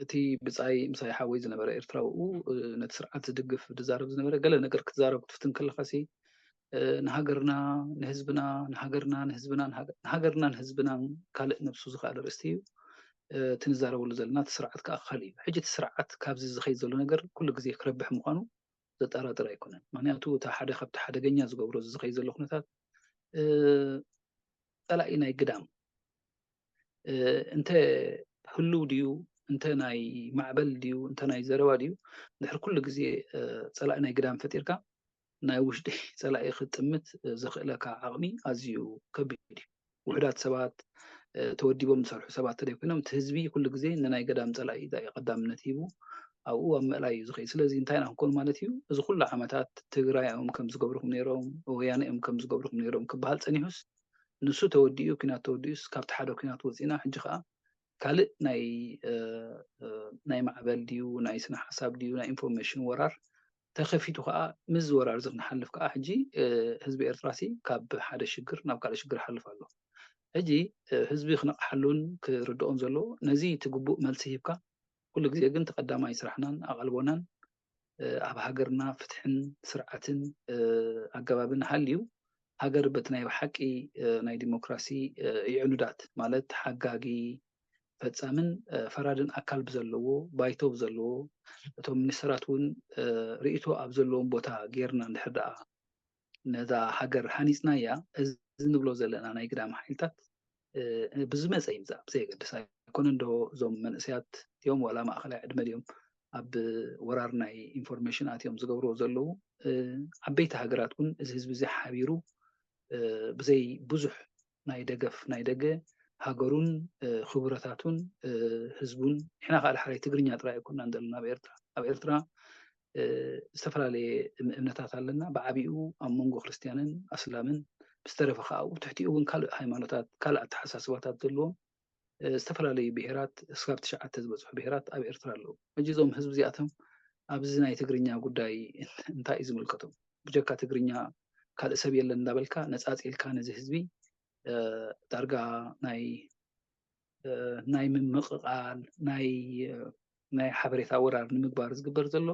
እቲ ብፃይ ምሳይ ሓወይ ዝነበረ ኤርትራዊ ነቲ ስርዓት ዝድግፍ ዝዛረብ ዝነበረ ገለ ነገር ክትዛረብ ክትፍትን ከለካ ሲ ንሃገርና ንህዝብና ንሃገርና ንህዝብና ንሃገርና ንህዝብና ካልእ ነብሱ ዝኽኣል ርእስቲ እዩ እቲ ንዛረበሉ ዘለና እቲ ስርዓት ከዓ ክኸል እዩ ሕጂ እቲ ስርዓት ካብዚ ዝኸይድ ዘሎ ነገር ኩሉ ግዜ ክረብሕ ምዃኑ ዘጠራጥር ኣይኮነን ምክንያቱ እቲ ሓደ ካብቲ ሓደገኛ ዝገብሮ ዝኸይድ ዘሎ ኩነታት ፀላኢ ናይ ግዳም እንተ ህልው ድዩ እንተ ናይ ማዕበል ድዩ እንተ ናይ ዘረባ ድዩ ድሕር ኩሉ ግዜ ፀላኢ ናይ ግዳም ፈጢርካ ናይ ውሽጢ ፀላኢ ክጥምት ዘኽእለካ ዓቕሚ ኣዝዩ ከቢድ እዩ ውሕዳት ሰባት ተወዲቦም ዝሰርሑ ሰባት ተደይኮይኖም እቲ ህዝቢ ኩሉ ግዜ ንናይ ገዳም ፀላኢ ቀዳምነት ሂቡ ኣብኡ ኣብ ምእላይ እዩ ዝኸይድ ስለዚ እንታይ ኢና ክንኮን ማለት እዩ እዚ ኩሉ ዓመታት ትግራይ እዮም ከም ዝገብርኩም ነይሮም ወያነ እዮም ከም ዝገብርኩም ነይሮም ክበሃል ፀኒሑስ ንሱ ተወዲኡ ኲናት ተወዲኡስ ካብቲ ሓደ ኲናት ወፂና ሕጂ ከዓ ካልእ ናይ ናይ ማዕበል ድዩ ናይ ስነ ሓሳብ ድዩ ናይ ኢንፎርሜሽን ወራር ተኸፊቱ ከዓ ምስ ወራር እዚ ክንሓልፍ ከዓ ሕጂ ህዝቢ ኤርትራ ሲ ካብ ሓደ ሽግር ናብ ካልእ ሽግር ሓልፍ ኣሎ ሕጂ ህዝቢ ክነቕሓሉን ክርድኦን ዘለዎ ነዚ እቲ ግቡእ መልሲ ሂብካ ኩሉ ግዜ ግን ተቐዳማይ ስራሕናን ኣቓልቦናን ኣብ ሃገርና ፍትሕን ስርዓትን ኣገባብን ሃልዩ ሃገር በቲ ናይ ብሓቂ ናይ ዲሞክራሲ ይዕኑዳት ማለት ሓጋጊ ፈጻምን ፈራድን ኣካል ብዘለዎ፣ ባይቶ ብዘለዎ፣ እቶም ሚኒስተራት እውን ርእይቶ ኣብ ዘለዎም ቦታ ጌርና እንድሕር ደኣ ነዛ ሃገር ሃኒጽናያ፣ እዚ ንብሎ ዘለና ናይ ግዳም ሓይልታት ብዝመጸ ይምጻእ ብዘየገድስ ኣይኮነን ዶ እዞም መንእሰያት እዮም ዋላ ማእኸላይ ዕድመ ድዮም ኣብ ወራር ናይ ኢንፎርሜሽን ኣትዮም ዝገብርዎ ዘለዉ። ዓበይቲ ሃገራት እውን እዚ ህዝቢ እዚ ሓቢሩ ብዘይ ብዙሕ ናይ ደገፍ ናይ ደገ ሃገሩን ክቡረታቱን ህዝቡን፣ ንሕና ከዓ ዳሕራይ ትግርኛ ጥራይ ኣይኮናን ዘለና ኣብ ኤርትራ። ኣብ ኤርትራ ዝተፈላለየ እምነታት ኣለና። ብዓቢኡ ኣብ መንጎ ክርስትያንን ኣስላምን፣ ብዝተረፈ ከዓ ኣብኡ ትሕቲኡ እውን ካልእ ሃይማኖታት፣ ካልእ ኣተሓሳስባታት ዘለዎም ዝተፈላለዩ ብሄራት፣ እስካብ ትሽዓተ ዝበፅሑ ብሄራት ኣብ ኤርትራ ኣለዉ። ሕጂ እዞም ህዝቢ እዚኣቶም ኣብዚ ናይ ትግርኛ ጉዳይ እንታይ እዩ ዝምልከቶም? ብጀካ ትግርኛ ካልእ ሰብ የለን እንዳበልካ ነፃፂልካ ነዚ ህዝቢ ዳርጋ ናይ ናይ ምምቕቓል ናይ ናይ ሓበሬታ ወራር ንምግባር ዝግበር ዘሎ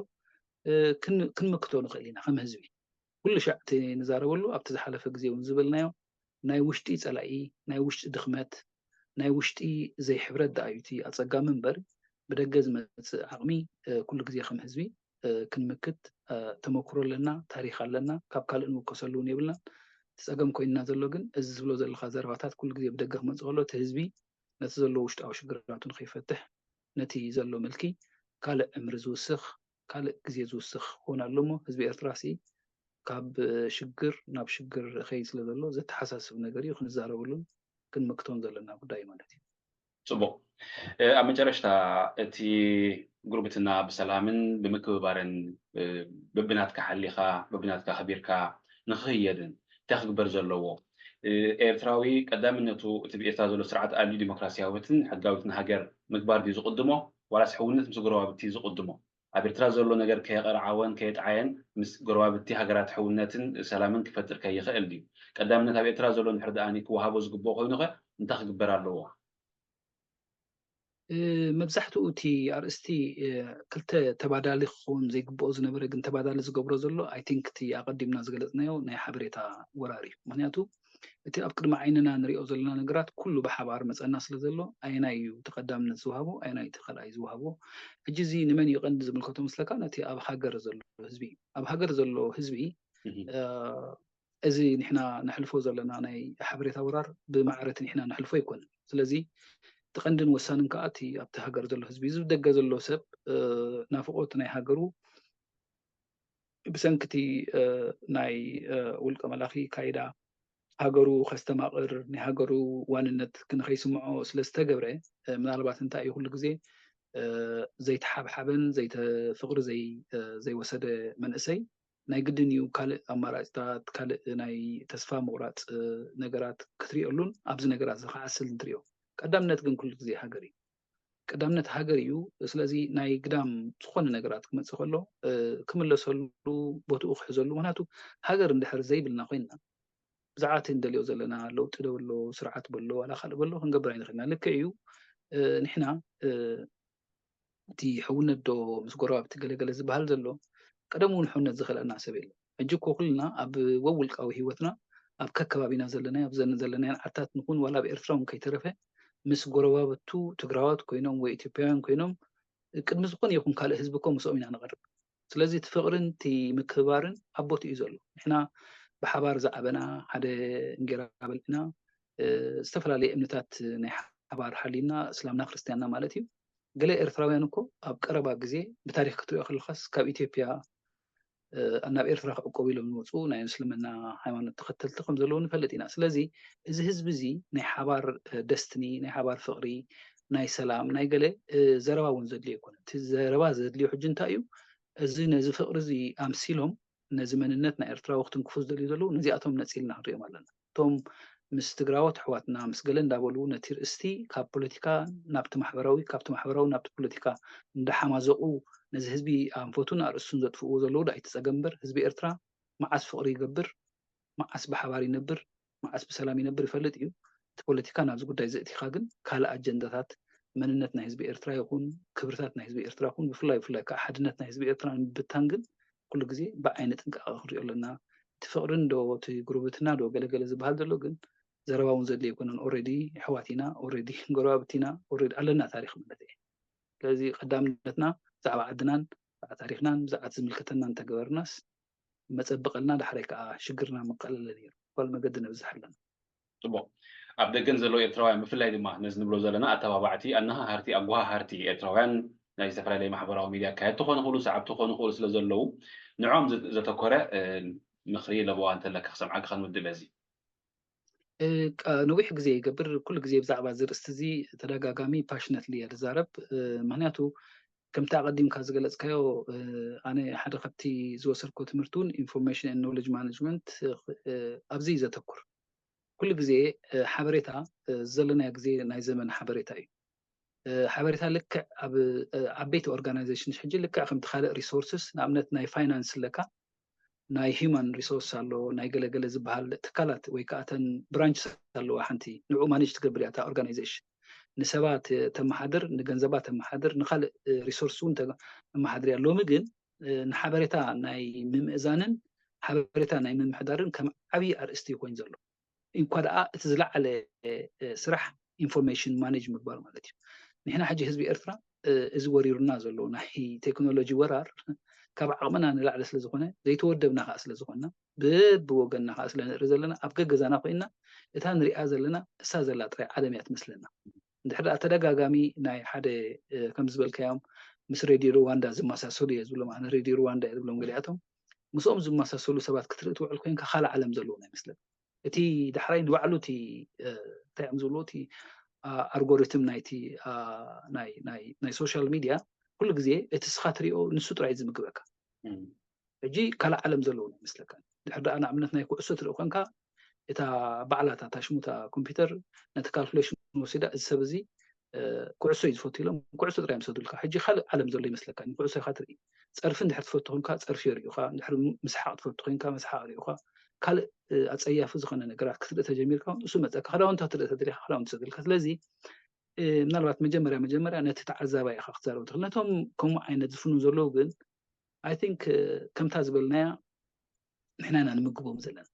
ክንምክቶ ንኽእል ኢና ከም ህዝቢ። ኩሉ ሻዕ እቲ ንዛረበሉ ኣብቲ ዝሓለፈ ግዜ እውን ዝበልናዮ ናይ ውሽጢ ፀላኢ፣ ናይ ውሽጢ ድኽመት፣ ናይ ውሽጢ ዘይሕብረት ደኣ እዩ እቲ ኣፀጋሚ እምበር ብደገ ዝመፅእ ዓቕሚ ኩሉ ግዜ ከም ህዝቢ ክንምክት ተመክሮ ኣለና፣ ታሪኽ ኣለና፣ ካብ ካልእ ንውከሰሉ እውን የብልናን። እቲ ፀገም ኮይንና ዘሎ ግን እዚ ዝብሎ ዘለኻ ዘረባታት ኩሉ ግዜ ብደገ ክመፅእ ከሎ እቲ ህዝቢ ነቲ ዘሎ ውሽጣዊ ሽግራቱ ንኸይፈትሕ ነቲ ዘሎ ምልኪ ካልእ ዕምሪ ዝውስኽ ካልእ ግዜ ዝውስኽ ክኸውን ኣሎ እሞ ህዝቢ ኤርትራ ሲ ካብ ሽግር ናብ ሽግር ኸይድ ስለ ዘሎ ዘተሓሳስብ ነገር እዩ ክንዛረበሉን ክንምክቶን ዘለና ጉዳይ እዩ ማለት እዩ። ፅቡቕ ኣብ መጨረሽታ እቲ ጉርብትና ብሰላምን ብምክብባርን በብናትካ ሓሊኻ በብናትካ ከቢርካ ንክህየድን እንታይ ክግበር ዘለዎ ኤርትራዊ ቀዳምነቱ እቲ ብኤርትራ ዘሎ ስርዓት ኣልዩ ዲሞክራሲያዊትን ሕጋዊትን ሃገር ምግባር ድዩ ዝቕድሞ ዋላስ ሕውነት ምስ ጎረባብቲ ዝቕድሞ ኣብ ኤርትራ ዘሎ ነገር ከየቐርዓወን ከየጥዓየን ምስ ጎረባብቲ ሃገራት ሕውነትን ሰላምን ክፈጥር ከይኽእል ድዩ ቀዳምነት ኣብ ኤርትራ ዘሎ እንድሕር ደኣ ክወሃቦ ዝግብኦ ኮይኑ ኸ እንታይ ክግበር ኣለዎ መብዛሕትኡ እቲ ኣርእስቲ ክልተ ተባዳሊ ክኸውን ዘይግብኦ ዝነበረ ግን ተባዳሊ ዝገብሮ ዘሎ I think እቲ ኣቐዲምና ዝገለፅናዮ ናይ ሓበሬታ ወራር እዩ። ምክንያቱ እቲ ኣብ ቅድሚ ዓይንና ንሪኦ ዘለና ነገራት ኩሉ ብሓባር መፀና ስለ ዘሎ ኣየናይ እዩ እቲ ቀዳምነት ዝወሃቦ ኣየናይ እቲ ካልኣይ ዝወሃቦ? ሕጂ እዚ ንመን እዩ ቀንዲ ዝምልከቶ መስለካ? ነቲ ኣብ ሃገር ዘሎ ህዝቢ እዩ። ኣብ ሃገር ዘሎ ህዝቢ እዚ ንሕና ነሕልፎ ዘለና ናይ ሓበሬታ ወራር ብማዕረ እቲ ንሕና ነሕልፎ ኣይኮነን። ስለዚ እቲ ቀንድን ወሳንን ከዓ እቲ ኣብቲ ሃገር ዘሎ ህዝቢ እዩ። እዚ ብደገ ዘሎ ሰብ ናፍቖት ናይ ሃገሩ ብሰንኪ እቲ ናይ ውልቀ መላኺ ካይዳ ሃገሩ ከስተማቕር ናይ ሃገሩ ዋንነት ንኸይስምዖ ስለ ዝተገብረ ምናልባት እንታይ እዩ ኩሉ ግዜ ዘይተሓብሓበን ፍቕሪ ዘይወሰደ መንእሰይ ናይ ግድን እዩ ካልእ ኣማራፅታት ካልእ ናይ ተስፋ ምቑራፅ ነገራት ክትሪኦሉን ኣብዚ ነገራት እዚ ክዓስል እንትሪኦ ቀዳምነት ግን ኩሉ ግዜ ሃገር እዩ። ቀዳምነት ሃገር እዩ። ስለዚ ናይ ግዳም ዝኾነ ነገራት ክመፅእ ከሎ ክምለሰሉ ቦትኡ ክሕዘሉ ምክንያቱ ሃገር እንድሕር ዘይብልና ኮይንና ብዛዕባ እቲ ንደልዮ ዘለና ለውጢ ዶ ኣሎ ስርዓት በሎ ዋላ ካልእ በሎ ክንገብር ኣይንኽእልና። ልክዕ እዩ ንሕና እቲ ሕውነት ዶ ምስ ጎረባብቲ ገለገለ ዝበሃል ዘሎ ቀደም እውን ሕውነት ዝኽእለና ሰብ የለን። ሕጂ እኮ ኩልና ኣብ ወውልቃዊ ህይወትና ኣብ ከከባቢና ዘለና ኣብ ዘን ዘለናየን ዓድታት ንኹን ዋላ ኣብ ኤርትራ እውን ከይተረፈ ምስ ጎረባብቱ ትግራዋት ኮይኖም ወይ ኢትዮጵያውያን ኮይኖም ቅድሚ ዝኾነ ይኹን ካልእ ህዝቢ እኮ ምስኦም ኢና ንቐርብ። ስለዚ እቲ ፍቕርን እቲ ምክብባርን ኣብ ቦትኡ እዩ ዘሎ። ንሕና ብሓባር ዝዓበና ሓደ እንጌራ በሊዕና ዝተፈላለየ እምነታት ናይ ሓባር ሓሊና እስላምና ክርስትያንና ማለት እዩ። ገለ ኤርትራውያን እኮ ኣብ ቀረባ ግዜ ብታሪክ ክትሪኦ ከለካስ ካብ ኢትዮጵያ ናብ ኤርትራ ክዕቆቡ ኢሎም ዝመፁ ናይ እስልምና ሃይማኖት ተኸተልቲ ከም ዘለዉ ንፈልጥ ኢና። ስለዚ እዚ ህዝቢ እዚ ናይ ሓባር ደስትኒ ናይ ሓባር ፍቕሪ ናይ ሰላም ናይ ገለ ዘረባ እውን ዘድልዮ ኣይኮነ። እቲ ዘረባ ዘድልዮ ሕጂ እንታይ እዩ? እዚ ነዚ ፍቕሪ እዚ ኣምሲሎም ነዚ መንነት ናይ ኤርትራዊ ክትንክፉ ዝደልዩ ዘለዉ ነዚኣቶም ነፂልና ክንሪኦም ኣለና። እቶም ምስ ትግራዎት ኣሕዋትና ምስ ገለ እንዳበሉ ነቲ ርእስቲ ካብ ፖለቲካ ናብቲ ማሕበራዊ ካብቲ ማሕበራዊ ናብቲ ፖለቲካ እንዳሓማዘቑ ነዚ ህዝቢ ኣንፈቱን ኣርእስቱን ዘጥፍእዎ ዘለዉ ዳኣ እቲ ፀገም እምበር ህዝቢ ኤርትራ መዓስ ፍቕሪ ይገብር መዓስ ብሓባር ይነብር መዓስ ብሰላም ይነብር ይፈልጥ እዩ። እቲ ፖለቲካ ናብዚ ጉዳይ ዘእቲኻ ግን ካልእ ኣጀንዳታት መንነት ናይ ህዝቢ ኤርትራ ይኹን ክብርታት ናይ ህዝቢ ኤርትራ ይኹን ብፍላይ ብፍላይ ከዓ ሓድነት ናይ ህዝቢ ኤርትራ ንምብታን ግን ኩሉ ግዜ ብዓይኒ ጥንቃቐ ክንሪኦ ኣለና። እቲ ፍቕርን ዶ እቲ ጉርብትና ዶ ገለገለ ዝበሃል ዘሎ ግን ዘረባ እውን ዘድልዮ ኣይኮነን። ኦረዲ ኣሕዋት ኢና፣ ኦረዲ ጎረባብቲ ኢና፣ ኦረዲ ኣለና ታሪኽ ማለት እየ። ስለዚ ቀዳምነትና ብዛዕባ ዓድናን ብዛዕባ ታሪኽናን ብዛዕባ ዝምልከተና እንተገበርናስ መፀበቐልና፣ ዳሕራይ ከዓ ሽግርና መቃለለ ነይሩ። ጓል መገዲ ነብዝሕ ኣለና። ፅቡቅ። ኣብ ደገን ዘለዉ ኤርትራውያን ብፍላይ ድማ ነዚ ንብሎ ዘለና ኣተባባዕቲ፣ ኣነሃሃርቲ፣ ኣጓሃሃርቲ ኤርትራውያን ናይ ዝተፈላለዩ ማሕበራዊ ሚድያ ኣካየድቲ ክኾኑ ይኽእሉ፣ ሰዓብቲ ክኾኑ ይኽእሉ ስለ ዘለዉ ንዕኦም ዘተኮረ ምኽሪ ለበዋ እንተለካ ክሰምዓካ ክንውድእ በዚ። ነዊሕ ግዜ ይገብር፣ ኩሉ ግዜ ብዛዕባ እዚ ርእስቲ እዚ ተደጋጋሚ ፓሽነትሊ እየ ዝዛረብ። ምክንያቱ ከምቲ ኣቐዲምካ ዝገለጽካዮ፣ ኣነ ሓደ ካብቲ ዝወሰድኮ ትምህርቲ እውን ኢንፎርሜሽን ኤንድ ኖሌጅ ማኔጅመንት ኣብዚ እዩ ዘተኩር። ኩሉ ግዜ ሓበሬታ፣ ዘለናዮ ግዜ ናይ ዘመን ሓበሬታ እዩ። ሓበሬታ ልክዕ ኣብ ዓበይቲ ኦርጋናይዜሽንስ ሕጂ ልክዕ ከምቲ ካልእ ሪሶርስስ፣ ንኣብነት ናይ ፋይናንስ ኣለካ፣ ናይ ሂማን ሪሶርስ ኣሎ፣ ናይ ገለገለ ዝበሃል ትካላት ወይ ከዓ እተን ብራንች ኣለዋ። ሓንቲ ንዑ ማኔጅ ትገብር እያ እታ ኦርጋናይዜሽን፣ ንሰባት ተመሓድር፣ ንገንዘባ ተመሓድር፣ ንካልእ ሪሶርስ እውን ተመሓድር እያ። ሎሚ ግን ንሓበሬታ ናይ ምምእዛንን ሓበሬታ ናይ ምምሕዳርን ከም ዓብዪ ኣርእስቲ ኮይኑ ዘሎ። እንኳ ደኣ እቲ ዝለዓለ ስራሕ ኢንፎርሜሽን ማኔጅ ምግባር ማለት እዩ። ንሕና ሕጂ ህዝቢ ኤርትራ እዚ ወሪሩና ዘሎ ናይ ቴክኖሎጂ ወራር ካብ ዓቕምና ንላዕሊ ስለ ዝኾነ፣ ዘይተወደብና ከዓ ስለ ዝኾንና፣ ብብወገንና ከዓ ስለ ንርኢ ዘለና፣ ኣብ ገገዛና ኮይንና እታ ንሪኣ ዘለና እሳ ዘላ ጥራይ ዓለም እያ ትመስለና። እንድሕር ደኣ ተደጋጋሚ ናይ ሓደ ከም ዝበልካዮም ምስ ሬድዮ ሩዋንዳ ዝመሳሰሉ እየ ዝብሎም፣ ኣነ ሬድዮ ሩዋንዳ እየ ዝብሎም ገሊኣቶም፣ ምስኦም ዝመሳሰሉ ሰባት ክትርኢ ትውዕል ኮይንካ ካልእ ዓለም ዘለዎም ኣይመስለኒ። እቲ ዳሕራይ ንባዕሉ እቲ እንታይ እዮም ዝብልዎ፣ እቲ ኣልጎሪትም ናይቲ ናይ ሶሻል ሚድያ ኩሉ ግዜ እቲ ስኻ ትሪኦ ንሱ ጥራይ ዝምግበካ። ሕጂ ካልእ ዓለም ዘለዎም ኣይመስለካ። ድሕር ደኣ ንኣብነት ናይ ኩዕሶ ትርኢ ኮንካ፣ እታ ባዕላ እታ ታሽሙታ ኮምፒውተር ነቲ ካልኩሌሽን ወሲዳ፣ እዚ ሰብ እዚ ኩዕሶ እዩ ዝፈቱ ኢሎም ኩዕሶ ጥራይ ምሰዱልካ። ሕጂ ካልእ ዓለም ዘሎ ይመስለካ። ንኩዕሶ ኢኻ ትርኢ። ፀርፊ እንድሕር ትፈቱ ኮንካ ፀርፊ የርእዩኻ፣ እንድሕር ምስሓቕ ትፈቱ ኮንካ መስሓቕ የርእዩኻ። ካልእ ኣፀያፊ ዝኾነ ነገራት ክትርኢ ተጀሚርካ እውን እሱ መፀካ። ክዳውንቲ ክትርኢ ተደሊኻ ክዳውንቲ ይሰዱልካ። ስለዚ ምናልባት መጀመርያ መጀመርያ ነቲ ተዓዛባይ ኢኻ ክትዛረቡ ትኽእል። ነቶም ከምኡ ዓይነት ዝፍኑ ዘለዉ ግን ኣይ ቲንክ ከምታ ዝበልናያ ንሕና ኢና ንምግቦም ዘለና።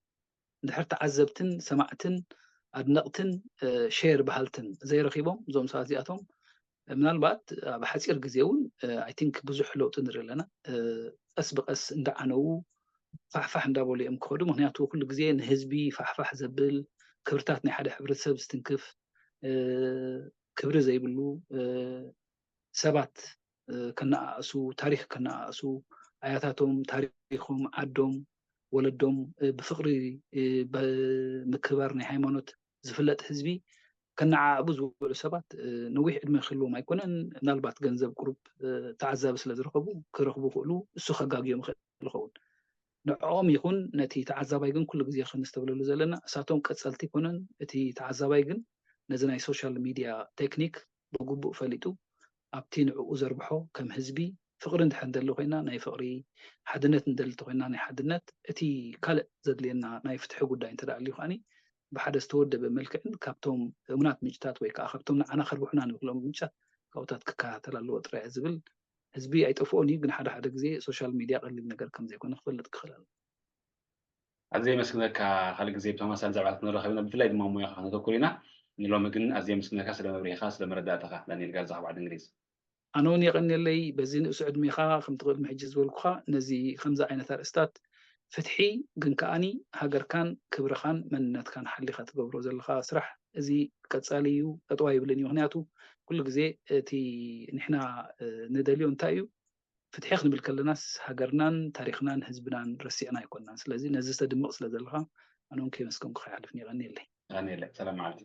እንድሕር ተዓዘብትን ሰማዕትን ኣድነቕትን ሼር በሃልትን ዘይረኺቦም እዞም ሰባት እዚኣቶም ምናልባት ኣብ ሓፂር ግዜ እውን ኣይ ቲንክ ብዙሕ ለውጢ ንርኢ ኣለና። ቀስ ብቀስ እንዳዓነዉ ፋሕፋሕ እንዳበሉ እዮም ክኸዱ። ምክንያቱ ኩሉ ግዜ ንህዝቢ ፋሕፋሕ ዘብል ክብርታት ናይ ሓደ ሕብረተሰብ ዝትንክፍ ክብሪ ዘይብሉ ሰባት ከነኣእሱ፣ ታሪክ ከነኣእሱ፣ ኣያታቶም፣ ታሪኮም፣ ዓዶም፣ ወለዶም ብፍቅሪ ብምክብባር ናይ ሃይማኖት ዝፍለጥ ህዝቢ ከነዓዕቡ ዝውዕሉ ሰባት ነዊሕ ዕድመ ክህልዎም ኣይኮነን። ምናልባት ገንዘብ ቁሩብ ተዓዛቢ ስለ ዝረኸቡ ክረኽቡ ክእሉ፣ እሱ ከጋግዮም ይኽእል ይኸውን። ንዕኦም ይኹን ነቲ ተዓዛባይ ግን ኩሉ ግዜ ከነስተብህለሉ ዘለና እሳቶም ቀጸልቲ ኣይኮነን። እቲ ተዓዛባይ ግን ነዚ ናይ ሶሻል ሚድያ ቴክኒክ ብግቡእ ፈሊጡ ኣብቲ ንዕኡ ዘርብሖ ከም ህዝቢ ፍቕሪ እንድሕር ንደሊ ኮይና ናይ ፍቕሪ፣ ሓድነት ንደሊ እንተኮይና ናይ ሓድነት፣ እቲ ካልእ ዘድልየና ናይ ፍትሒ ጉዳይ እንተ ደኣ ኣልዩ ከኣኒ ብሓደ ዝተወደበ መልክዕን ካብቶም እሙናት ምንጭታት ወይ ከዓ ካብቶም ንዓና ከርብሑና ንብሎም ምንጭታት ካብኡታት ክከታተል ኣለዎ ጥራይ እየ ዝብል። ህዝቢ ኣይጠፍኦን እዩ፣ ግን ሓደ ሓደ ግዜ ሶሻል ሚድያ ቀሊል ነገር ከም ዘይኮነ ክፈልጥ ክኽእል ኣለዎ። ኣዝየ የመስግነካ። ካልእ ግዜ ብተመሳሳሊ ዛዕባታት ክንራኸብ ኢና፣ ብፍላይ ድማ ሞያኻ ክነተኩር ኢና። ንሎሚ ግን ኣዝየ የመስግነካ ስለ መብርሂኻ፣ ስለ መረዳእታኻ። ዳንኤል ጋርዛ ካብ ዓዲ እንግሊዝ። ኣነ እውን የቐንየለይ፣ በዚ ንእሱ ዕድሜኻ ከምቲ ቅድሚ ሕጂ ዝበልኩኻ ነዚ ከምዚ ዓይነት ኣርእስታት ፍትሒ ግን ከኣኒ ሃገርካን ክብርኻን መንነትካን ሓሊኻ ትገብሮ ዘለኻ ስራሕ እዚ ቀጻሊ እዩ፣ ጠጠው ኣይብልን እዩ። ምኽንያቱ ኩሉ ግዜ እቲ ንሕና እ፣ ንደልዮ እንታይ እዩ? ፍትሒ ክንብል ከለናስ ሃገርናን ታሪኽናን ህዝብናን ረሲዕና ኣይኮንናን። ስለዚ ነዚ ተድምቕ ስለ ዘለኻ ኣነ እውን ከየመስገንኩኻ ይሓልፍ። የቐንየለይ። የቐንየለይ። ሰላም መዓልቲ።